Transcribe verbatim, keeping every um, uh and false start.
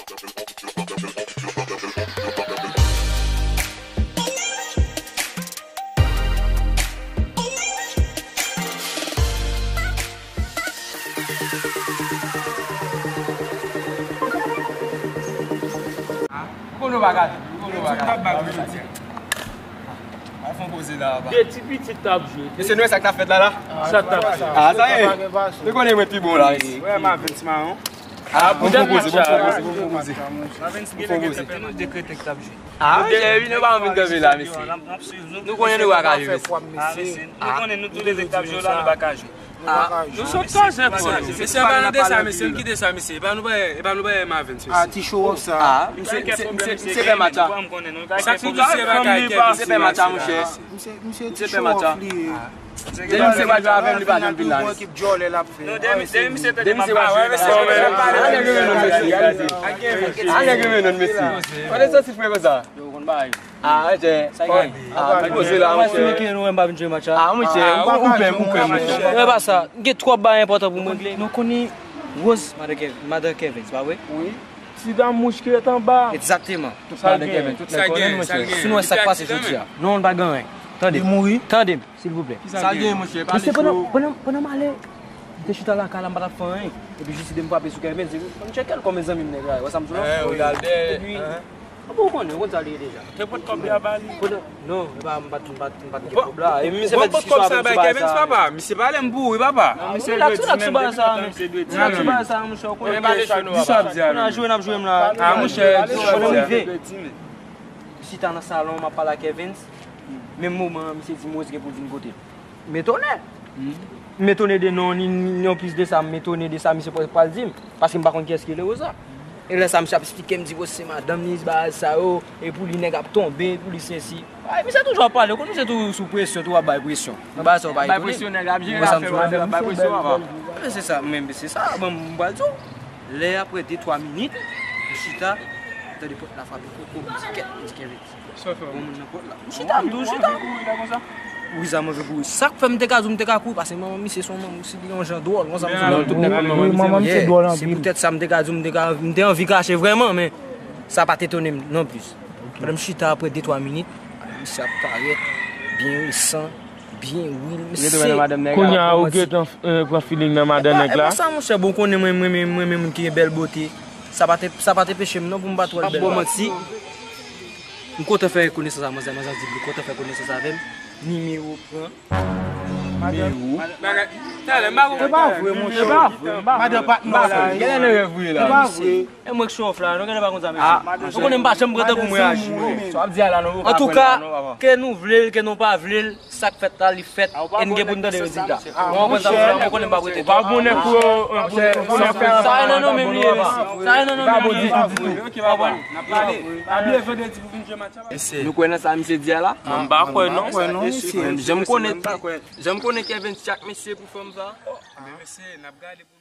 Kono bagay, kono bagay. Al fè yon poze la, papa. De ti pitit t ap jwe. Mesye, nou wè sa k t ap fèt la, la? Sa t ap fèt. Ah, sa ye. Nou konnen mwen pi bon la, mesye. Wè, Marvens Maron. Ah, bon, bon poze, bon poze, bon poze. Marvens, gen lè gen tanpè nou de kreten k t ap jwe. Ah, mesye, nou pa anvi tanpè la, mesye. Nou konnen nou pa ka jwe, mesye. Ah, mesye, nou konnen nou tou de k t ap jwe la, nou pa ka jwe. Ah, nou sot koze pou nou. Mesye, pa nan de sa, mesye, m kite sa, mesye. E pa nou bay, e pa nou bay Marvens, mesye. Ah, ti show off sa. Ah, misye, misye, misye, misye fè match la. Sa ki misye pa ka kè, misye fè match la, monchè. Misye, misye ti show off li ye. Depi misye pa jwe avè m, li pa janm vin la, mesye. Depi misye te di m ap jwe, mesye. Anlè grenn nou, mesye. Anlè grenn nou, mesye. Kote soti frè konsa? Yo, konn bagay. Ah, monchè. Sa gen. Ah, poze la, monchè. Mwen si mwen ki nou, mwen pa vin jwe match la. Ah, monchè, ou, ou pè m, ou pè m, monchè. E pa sa, gen twòp bagay enpòtan pou m regle. Nou konnen Rose, madan Kev-, madan Kevin, se pa vre? Wi. Ti dam wouj ki ret anba. Egzakteman. Tout madan Kevin, tout nèg konnen l, monchè. Si nou wè sa k pase jodi a. Non, l pa gen anyen. Tande. Li mouri? Tande m, silvouplè. Sa l gen, monchè? Mesye, pandan, pandan, pandan m ale, m te chita lakay la, m pa t ap fè anyen. Epi jis ide m frape sou Kevin, se, m tcheke l kòm zanmi m nèg la, wè sa m sou la? Epi, Anben ou konnen, ou konn sa li ye deja. Te pot kòb li a ba li. Konnen, non, e pa, m pa t, m pa t, m pa t gen kòb la. E misye fè diskisyon avè m sou bagay sa. Papa, misye pale m pou ou, wi, papa. Non, misye dwe di, menm depi lontan misye dwe di. Rilaks sou bagay sa, monchè, ou konnen. Di sa w ap di a, non. N a jwe, n ap jwe m la. Ah, monchè, di sa w ap di a. Konnen m rive. M chita nan salon, m ap pale ak Evens. Menm moman an, misye di m Rose gen pou l vin kote l. M etone. M etone de non, ni, ni, ni anplis de sa, m etone de sa, misye pral, pral di m. Paske m pa konn kiyès ki rele Rosa. E lè sa, misye ap esplike m, di, bon, se madanm li, bagay sa yo, e pou li nèg ap tonbe, pou li sesi. Ay, misye toujou ap pale, ou konn misye toujou sou presyon, toujou ap bay presyon. Nan bagay sa, ou pa etone. Bay presyon, nèg ap jere afè yo, ap bay presyon, papa. Men se sa, men se sa, bon, m pral di w. Lè apre de twa minit, m chita, tande pòt la frape koko, m di, kèt, m di, Kevin. Bon moun nan pòt la. M chita, m tou chita. Wi, sa m anvi kouri. Sa k fè m te ka di w m te ka kouri, paske manman misye se yon manman, misye te yon jan dwòl, konsa m sou tout nèg manman misye. Se poutèt sa m te ka di w m te ka, m te anvi kache vrèman, men sa pa t etone m nonplis. Pandan m chita apre de twa minit, misye ap parèt, byen resan, byen wil, misye. Kounye a, ou gentan, eh, pran feeling nan madan nèg la? E pa sa, monchè, bon, konnen mwen, mwen, mwen, mwen, moun ki gen bèl bote. Sa pa te, sa pa te peche m non pou m pa twò bèl. Bon manti. M kontan fè konesans ak manzè, manzè di li kontan fè konesans avè m. Nimewo pran. Nimewo. Talè, m pa konprann. E pa vre, monchè. E pa vre, m pa vre. Madan pa t nò la. Genlè nan rèv ou ye la. E pa vre. E mwen k show off la, nou genlè pa konn sa, mesye. Ou konnen m pa janm pran tan pou m reyaji. Sa w ap di a la, non, ou pa kwè la, non, papa. Antouka, ke nou vle l, ke nou pa vle l, sa k fèt la, li fèt, e n gen pou n tande rezilta. Ou konprann sa m di la, ou konnen m pa prete tan. Sa e nan non menm li ye, mesye. Sa e nan non menm li ye. Ou konprann? Nou kwè nan sa misye di a la? Mwen m pa kwè non. Jan m konnen, jan m konnen Kevin chak mesye pou fanm sa. Men mesye, n ap gade pou